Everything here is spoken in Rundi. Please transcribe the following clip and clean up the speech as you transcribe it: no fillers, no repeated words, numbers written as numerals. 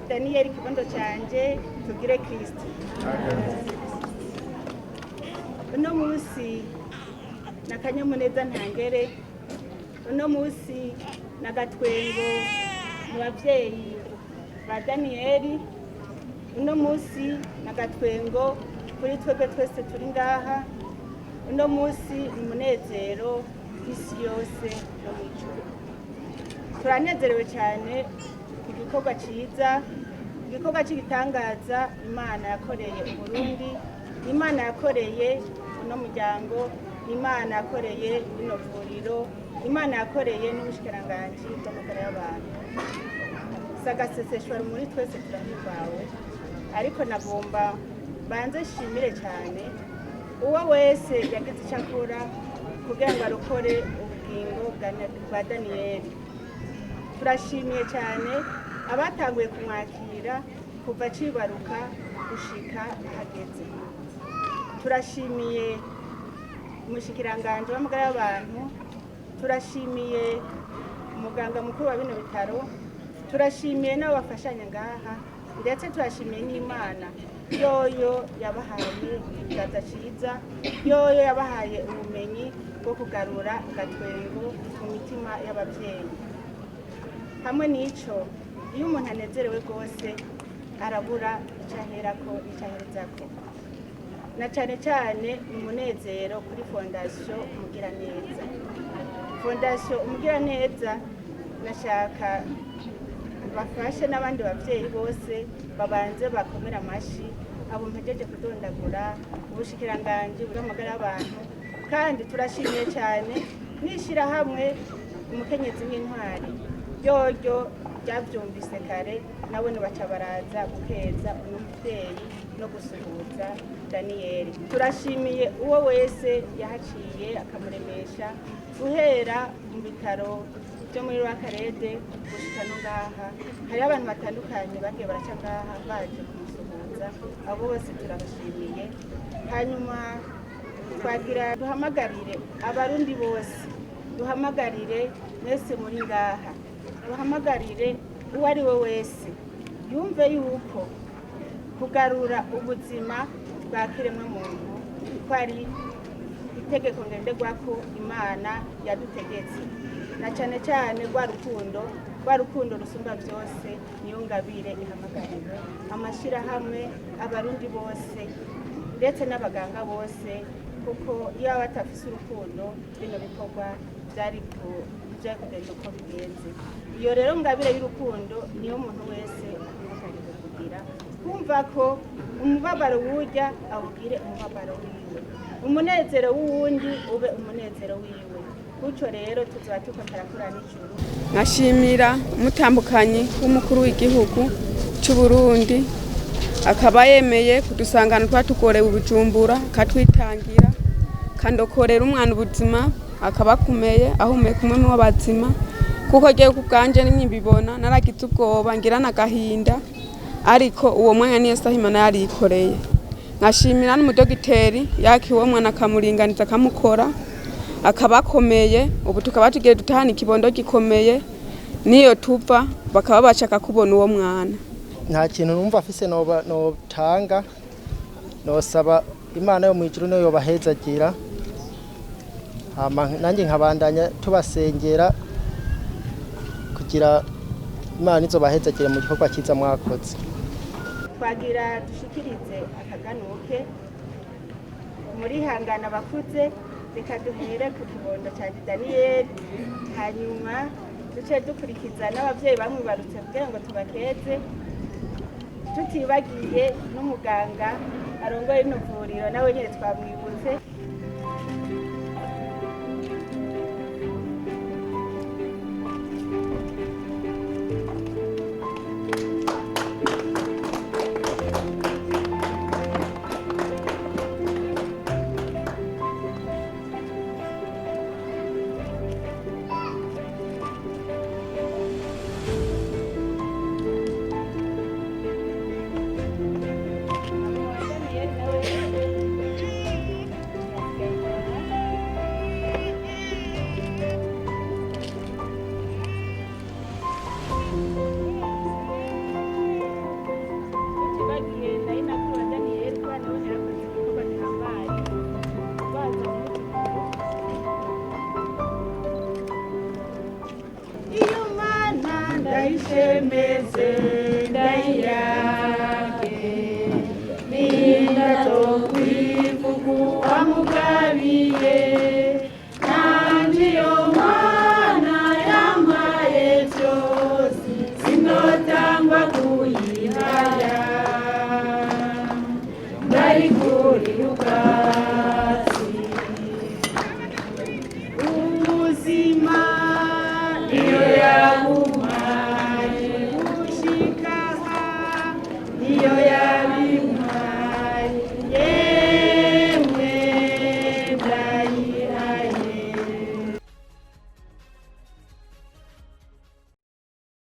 Daniyeli kibondo canje, tugire Kristo. Uno munsi n'akanyamuneza ntangere, uno munsi n'agatwengo mu bavyeyi ba Daniyeli, uno munsi n'agatwengo kuri twebwe twese turi ngaha, uno munsi ni umunezero w'isi yose no mw'ijuru. Turanezerewe cyane ku gikorwa cyiza, igikorwa cy'igitangaza Imana yakoreye Uburundi, Imana yakoreye uno muryango, Imana yakoreye rino vuriro, Imana yakoreye n'ubushikiranganji bw'amagara y'abantu. Sagaseseshwa muri twese turahimbawe, ariko nagomba banze nshimire cyane uwo wese yagize icyo akora kugira ngo arokore ubugingo bwa Daniyeli. Turashimiye cyane abatanguye kumwakira kuva acibaruka gushika ahageze. Turashimiye umushikiranganji w'amagara y'abantu, turashimiye umuganga mukuru wa bino bitaro, turashimiye n'abo bafashanya ngaha, ndetse turashimiye n'Imana yoyo yabahaye ikiganza cyiza, yoyo yabahaye ubumenyi bwo kugarura agatwengo mu mitima y'ababyeyi. Hamwe n'ico, iyo umuntu anezerewe rwose arabura icyo aherako n'icyo aherezako, na cyane cyane ni umunezero kuri Fondation Umugiraneza. Fondation Umugiraneza, nashaka bafashe n'abandi bavyeyi bose babanze bakomera amashi abo mpejeje kudondagura, ubushikiranganji bw'amagara y'abantu, kandi turashimiye cyane n'ishirahamwe Umukenyezi w'Intwari ryoryo ryavyumvise kare, nabo baca baraza gukeza uno muvyeyi no gusuhuza Daniyeli. Turashimiye uwo wese yahaciye akamuremesha guhera mu bitaro byo muri Rwakarede gushika no ngaha. Hariho abantu batandukanye bagiye baraca ngaha baje kumusuhuza, abo bose turabashimiye. Hanyuma twagira duhamagarire Abarundi bose, duhamagarire mwese muri ngaha, duhamagarire uwo ari we wese yumve yuko kugarura ubuzima bwa kiremwamuntu ko ari itegeko ngenderwako Imana yadutegetse, na cyane cyane rwa rukundo, rwa rukundo rusumba byose. Niyo ngabire ihamagariwe amashyirahamwe, Abarundi bose, ndetse n'abaganga bose, kuko iyo baba batafise urukundo bino bikorwa byari kugenda uko bigenze. Iyo rero ngabire y'urukundo niyo umuntu wese ahamagariwe kugira, kumva ko umubabaro w'urya awugire umubabaro wiwe, umunezero w'uwundi ube umunezero wiwe. Gutyo rero tuzaba turiko turakora n'ijuru. Nkashimira umutambukanyi w'umukuru w'igihugu cy'u Burundi, akaba yemeye kudusangana twatugorewe Ubujumbura, akatwitangira kandokorera umwana ubuzima, akaba akomeye ahumeka umwe mu bazima, kuko jewe ku bwanje nkibibona naragize ubwoba ngira n'agahinda, ariko uwo mwanya niyo saha Imana yarikoreye. Nkashimira n'umudogiteri yakiwe uwo mwana akamuringaniza akamukora akaba akomeye, ubu tukaba tugiye dutahana ikibondo gikomeye, niyo tuva bakaba bashaka kubona uwo mwana. Nta kintu numva afise notanga, nosaba Imana yo mw'ijuru niyo yobahezagira, hama nanjye nkabandanya tubasengera kugira Imana izobahezagire mu gikorwa cyiza mwakoze. Twagira dushikirize akaganuke muri hangana abakuze. Reka duhere ku kibondo cya Daniyeli, hanyuma duce dukurikiza n'ababyeyi bamwibarutse kugira ngo tubakeze, tutibagiye n'umuganga arongoye rino vuriro, nawe nyine twamwibutse. Mama wa Daniyeli nawe. Ndayishemeze.